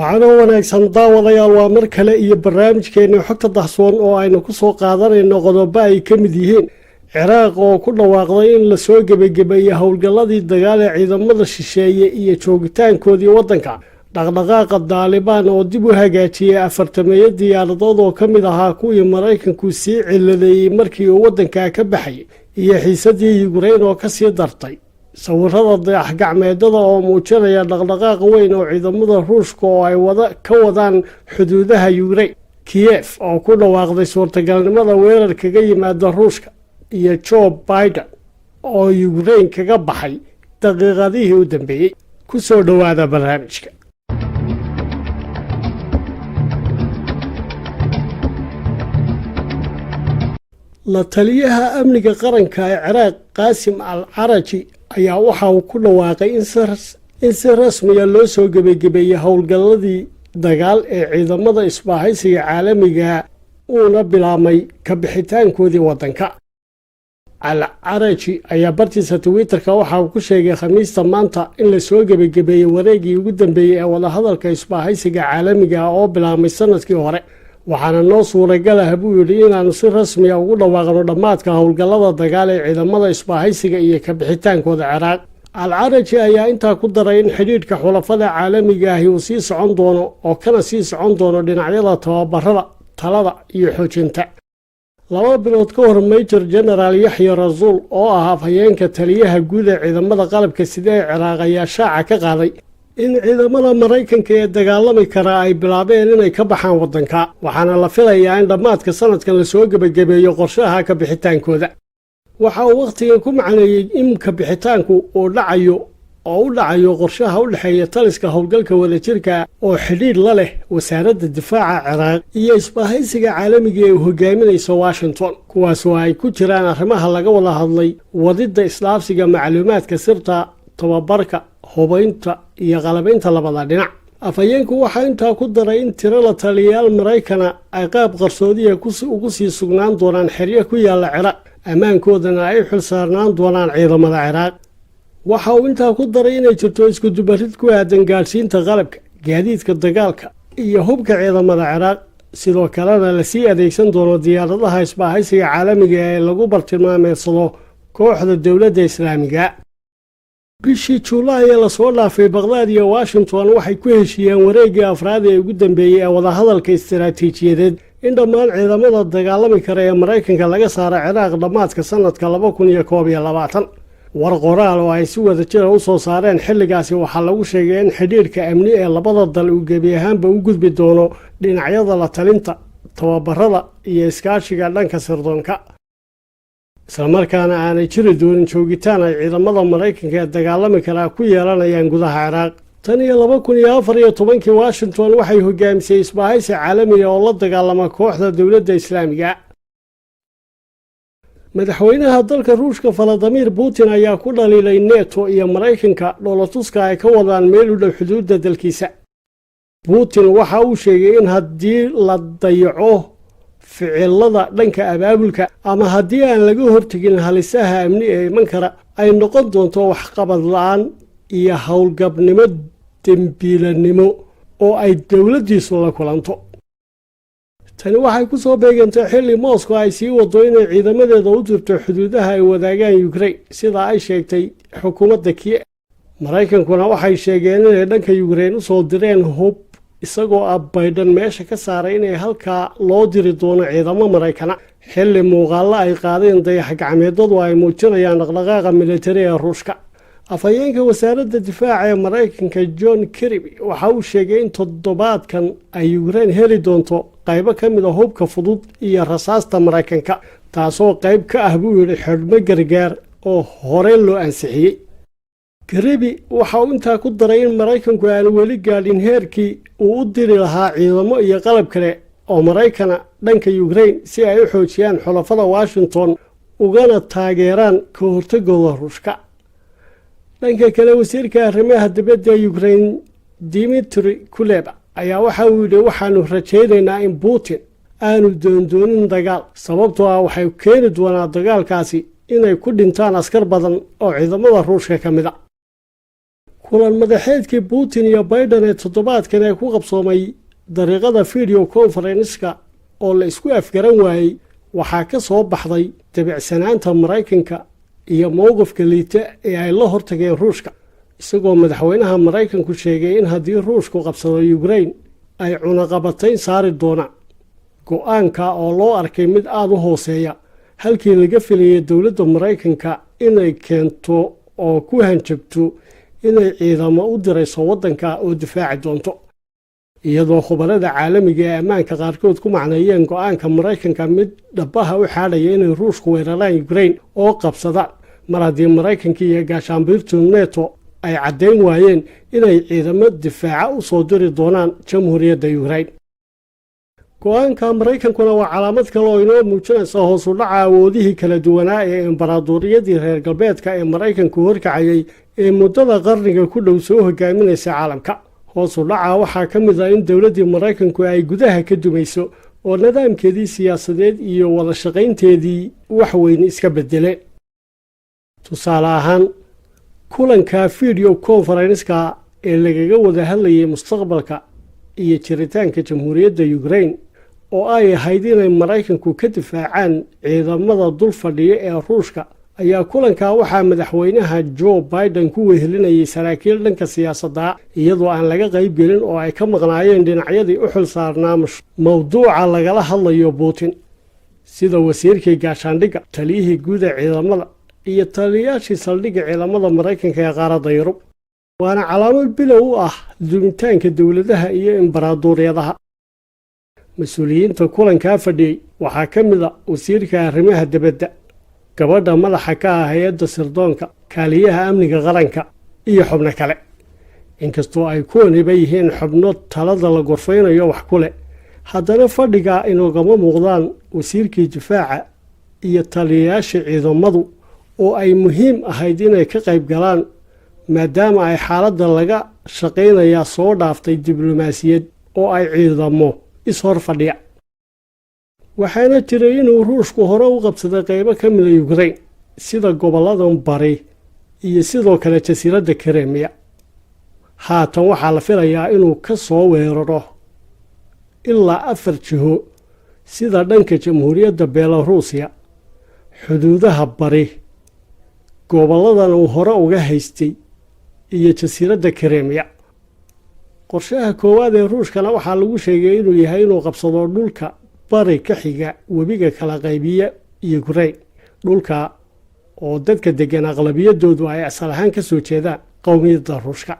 Waxaanoo wanaagsan, daawadayaal. Waa mar kale iyo barnaamijkeenna Xogta Dahsoon oo aynu ku soo qaadanayno qodobo ay ka mid yihiin Ciraaq oo ku dhawaaqday in lasoo gebagebeeyey howlgalladii dagaal ee ciidamada shisheeye iyo joogitaankoodii waddanka, dhaqdhaqaaqa Daalibaan oo dib u hagaajiyey 40-meeyo diyaaradood oo ka mid ahaa kuwii Maraykanku sii ciladeeyey markii uu waddankaa ka baxayay, iyo xiisadii Yukrain oo kasii dartay, sawirada dayax-gacmeedada oo muujinaya dhaqdhaqaaq weyn oo ciidamada Ruushka oo ay wada ka wadaan xuduudaha Yukrain, Kiyef oo ku dhawaaqday suurtagalnimada weerar kaga yimaada Ruushka, iyo Joe Biden oo Yukrain kaga baxay daqiiqadihii u dambeeyey. Ku soo dhowaada barnaamijka. La taliyaha amniga qaranka ee Ciraaq, Qaasim al Caraji, ayaa waxa uu ku dhawaaqay in si rasmiya loo soo gebagebeeyey howlgalladii dagaal ee ciidamada isbaahaysiga caalamiga, uuna bilaabmay ka bixitaankoodii waddanka. Al Caraji ayaa bartiisa Twitterka waxa uu ku sheegay Khamiista maanta in lasoo gebagebeeyey wareegii ugu dambeeyey ee wadahadalka isbaahaysiga caalamiga oo bilaabmay sanadkii hore. "Waxaana noo suuragalah," buu yidhi, "inaannu si rasmiya ugu dhawaaqno dhammaadka howlgallada dagaal ee ciidamada isbaahaysiga iyo ka bixitaankooda Ciraaq." Al Caraji ayaa intaa ku daray in xidhiidhka xulafada caalamiga ahi uu sii socon doono oo kana sii socon doono dhinacyada tababarada, talada iyo xoojinta. 2 bilood ka hor, Major General Yaxya Rasuul oo ah afhayeenka taliyaha guud ee ciidamada qalabka sida ee Ciraaq ayaa shaaca ka qaaday in ciidamada Maraykanka ee dagaalami karaa ay bilaabeen inay ka baxaan waddanka, waxaana la filayaa in dhammaadka sanadkan lasoo gebagabeeyo qorshaha ka bixitaankooda. Waxa uu wakhtigan ku macneeyey in ka bixitaanku uu dhacayo oo u dhacayo qorshaha u dhexeeya taliska howlgalka wadajirka oo xidhiidh la leh Wasaaradda Difaaca Ciraaq iyo isbaahaysiga caalamiga ee uu hogaaminayso Washington, kuwaasoo ay ku jiraan arrimaha laga wada hadlay wadidda isdhaafsiga macluumaadka sirta, tababarka, hubaynta iyo qalabaynta labada dhinac. Afhayeenku waxaa intaa ku daray in tiro la taliyayaal Maraykana ay qaab qarsoodiya ugu sii sugnaan doonaan xeryo ku yaalla Ciraaq, ammaankoodana ay xil saarnaan doonaan ciidamada Ciraaq. Waxa uu intaa ku daray inay jirto iskudubarid ku aadan gaadhsiinta qalabka, gaadiidka dagaalka iyo hubka ciidamada Ciraaq, sidoo kalena lasii adeegsan doono diyaaradaha isbaahaysiga caalamiga ee lagu bartilmaameedsado kooxda Dowladda Islaamiga. Bishii Juulaay ee lasoo dhaafay, Baqdaad iyo Washington waxay ku heshiiyeen wareeggii afraad ee ugu dambeeyey ee wadahadalka istaraatiijiyadeed in dhammaan ciidamada dagaalami kara ee Maraykanka laga saaro Ciraaq dhammaadka sanadka 2021. War qoraal oo ay si wada jira u soo saareen xilligaasi waxaa lagu sheegay in xidhiidhka amni ee labada dal uu gebi ahaanba u gudbi doono dhinacyada la talinta, tababarada iyo iskaashiga dhanka sirdoonka, islamarkaana aanay jiri doonin joogitaan ay ciidamada Maraykanka ee dagaalami karaa ku yeelanayaan gudaha Ciraaq. Tan iyo 2014-kii, Washington waxay hogaamisay isbaahaysi caalamiga oo la dagaalama kooxda Dowladda Islaamiga. Madaxweynaha dalka Ruushka, Valadimir Putin, ayaa ku dhaliilay NATO iyo Maraykanka dhoolatuska ay ka wadaan meel u dhow xuduudda dalkiisa. Putin waxa uu sheegay in haddii la dayaco ficilada dhanka abaabulka ama haddii aan laga hortegin halisaha amni ee iman kara, ay noqon doonto waxqabad la-aan iyo howlgabnimo dembiilanimo oo ay dowladdiisu la kulanto. Tani waxay ku soo beegantay xilli Moscow ay sii wado inay ciidamadeeda u dirto xuduudaha ay wadaagaan Ukrain, sida ay sheegtay xukuumadda Kiev. Maraykankuna waxay sheegeen inay dhanka Yukrain u soo direen hub, isagoo ah Biden meesha ka saaray inay halkaa loo diri doono ciidamo Maraykana, xilli muuqaallo ay qaadeen dayax gacmeedadu ay muujinayaan dhaqdhaqaaqa militari ee Ruushka. Afhayeenka Wasaaradda Difaaca ee Maraykanka, John Kirby, waxa uu sheegay in toddobaadkan ay Yukrain heli doonto qaybo ka mid a hubka fudud iyo rasaasta Maraykanka, taasoo qayb ka ah, buu yidhi, xidhmo gargaar oo hore loo ansixiyey. Kirby waxa uu intaa ku daray in Maraykanku aanu weli gaadhin heerkii uu u diri lahaa ciidamo iyo qalab kale oo Maraykana dhanka Yukrain si ay u xoojiyaan xulafada Washington ugana taageeraan ka hortagooda Ruushka. Dhanka kale, wasiirka arrimaha dibadda ee Yukrain, Dimitri Kuleba, ayaa waxa uu yidhi: "Waxaanu rajaynaynaa in Putin aanu doondoonin dagaal, sababtoo ah waxay keeni doonaa dagaalkaasi inay ku dhintaan askar badan oo ciidamada Ruushka ka mid a." Kulan madaxeedkii Putin iyo Biden ee toddobaadkan ee ku qabsoomay dariiqada video conference-ka oo la isku afgaran waayey, waxaa ka soo baxday dabicsanaanta Maraykanka iyo mowqifka liita ee ay la hortageen Ruushka, isagoo madaxweynaha Maraykanku sheegay in haddii Ruushku qabsado Ukrain ay cunaqabatayn saari doonaan. Go-aanka oo loo arkay mid aada u hooseeya halkii laga filayay dowladda Maraykanka inay keento oo ku hanjabto inay ciidamo u dirayso waddanka oo difaaci doonto, iyadoo khubarada caalamiga ee ammaanka qaarkood ku macneeyeen go-aanka Maraykanka mid dhabaha u xaadhaya inay Ruushku weeraraan Ukrain oo qabsadaan, mar haddii Maraykanka iyo gaashaanbiirtu NATO ay caddayn waayeen inay ciidamo difaaca u soo diri doonaan Jamhuuriyadda Ukrain. Go-aanka Maraykankuna waa calaamad kale oo inoo muujinaysa hoos u dhaca awoodihii kala duwanaa ee imbaraadoriyadii reer galbeedka ee Maraykanku horkacayay ee muddada qarniga ku dhow soo hogaaminaysa caalamka. Hoos u dhaca waxaa ka mid ah in dowladdii Maraykanku ay gudaha ka dumayso oo nidaamkeedii siyaasadeed iyo wada shaqaynteedii wax weyn iska beddeleen. Tusaale ahaan, kulanka video conference-ka ee lagaga wada hadlayay mustaqbalka iyo jiritaanka Jamhuuriyadda Ukrain, oo ay ahayd inay Maraykanku ka difaacaan ciidamada dul fadhiya ee Ruushka, ayaa kulankaa waxaa madaxweynaha Joe Biden ku wehelinayay saraakiil dhanka siyaasadda, iyadoo aan laga qaybgelin oo ay ka maqnaayeen dhinacyadii u xil saarnaa mowduuca lagala hadlayo Putin, sida wasiirkii gaashaandhigga, taliyihii guud ee ciidamada iyo taliyayaashii saldhigga ciidamada Maraykanka ee qaaradda Yurub. Waana calaamad bilow u ah dumitaanka dowladaha iyo imbaraaduriyadaha. Mas-uuliyiinta kulankaa fadhiyey waxaa ka mid ah wasiirka arrimaha dibadda, gabadha madaxa ka ah hay-adda sirdoonka, kaaliyaha amniga qaranka iyo xubno kale. Inkastoo ay kuwaniba yihiin xubno talada la gorfaynayo wax ku leh, haddana fadhiga inoogama muuqdaan wasiirkii difaaca iyo taliyayaasha ciidamadu, oo ay muhiim ahayd inay ka qayb galaan, maadaama ay xaaladda laga shaqaynayaa soo dhaaftay diblomaasiyad oo ay ciidamo is-hor fadhiya. Waxaana jiray inuu Ruushku hore u qabsaday qaybo ka mida Ukrain, sida gobolladan bari iyo sidoo kale jasiiradda Kremiya. Haatan waxaa la filayaa inuu ka soo weeraro ilaa afar jiho, sida dhanka Jamhuuriyadda Belarusiya, xuduudaha bari, gobolladan uu hore uga haystay iyo jasiiradda Kremiya. Qorshaha koowaad ee Ruushkana waxaa lagu sheegay inuu yahay inuu qabsado dhulka bari ka xiga webiga kala qaybiya Ukrain, dhulka oo dadka deggan aqlabiyadoodu ay asal ahaan ka soo jeedaan qowmiyadda Ruushka.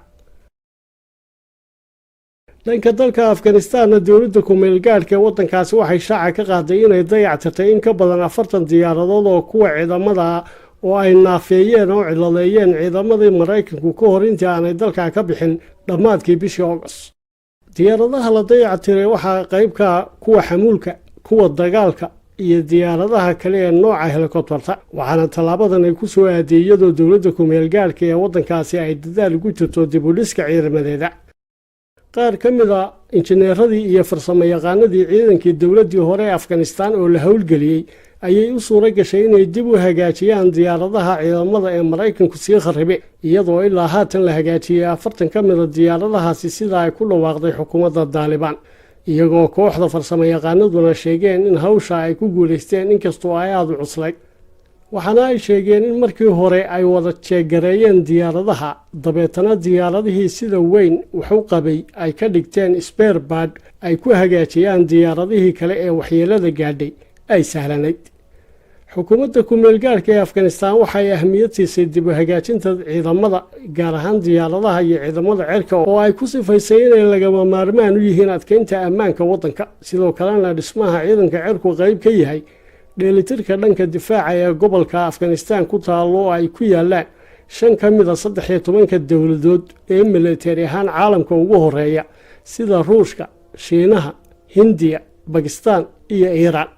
Dhanka dalka Afghanistanna, dowladda kumeelgaadhka ee waddankaasi waxay shaaca ka qaaday inay dayactirtay in ka badan 40 diyaaradood oo kuwa ciidamada oo ay naafeeyeen oo ciladeeyeen ciidamadii Maraykanku ka hor intii aanay dalkaa ka bixin dhammaadkii bishii August. Diyaaradaha la dayactiray waxaa qayb ka kuwa xamuulka, kuwa dagaalka iyo diyaaradaha kale ee nooca helikobtarta, waxaana tallaabadan ay ku soo aaday iyadoo dowladda kumeelgaadhka ee waddankaasi ay dadaal ugu jirto dib u dhiska ciidamadeeda. Qaar ka mid ah injineeradii iyo farsamo yaqaanadii ciidankii dowladdii hore ee Afghanistan oo la howlgeliyey ayay u suuro gashay inay dib u hagaajiyaan diyaaradaha ciidamada ee Maraykanku sii kharibe, iyadoo ilaa haatan la hagaajiyey 40 ka mida diyaaradahaasi, sida ay ku dhawaaqday xukuumadda Daalibaan, iyagoo kooxda farsamo yaqaanaduna sheegeen in hawsha ay ku guulaysteen, inkastoo ay aada u cuslayd. Waxaana ay sheegeen in markii hore ay wada jeegareeyeen diyaaradaha, dabeetana diyaaradihii sida weyn wax u qabay ay ka dhigteen spare part ay ku hagaajiyaan diyaaradihii kale ee waxyeelada gaadhay ay sahlanayd. Xukuumadda ku-meelgaadhka ee Afghanistan waxay ahmiyad siisay dib u hagaajinta ciidamada, gaar ahaan diyaaradaha iyo ciidamada cirka, oo ay ku sifaysay inay lagama maarmaan u yihiin adkeynta ammaanka waddanka, sidoo kalena dhismaha ciidanka cirku qayb ka yahay dheelitirka dhanka difaaca ee gobolka Afghanistan ku taallo, oo ay ku yaalaan 5 ka mida 13-ka dowladood ee militari ahaan caalamka ugu horeeya, sida Ruushka, Shiinaha, Hindiya, Bakistan iyo Iiraan.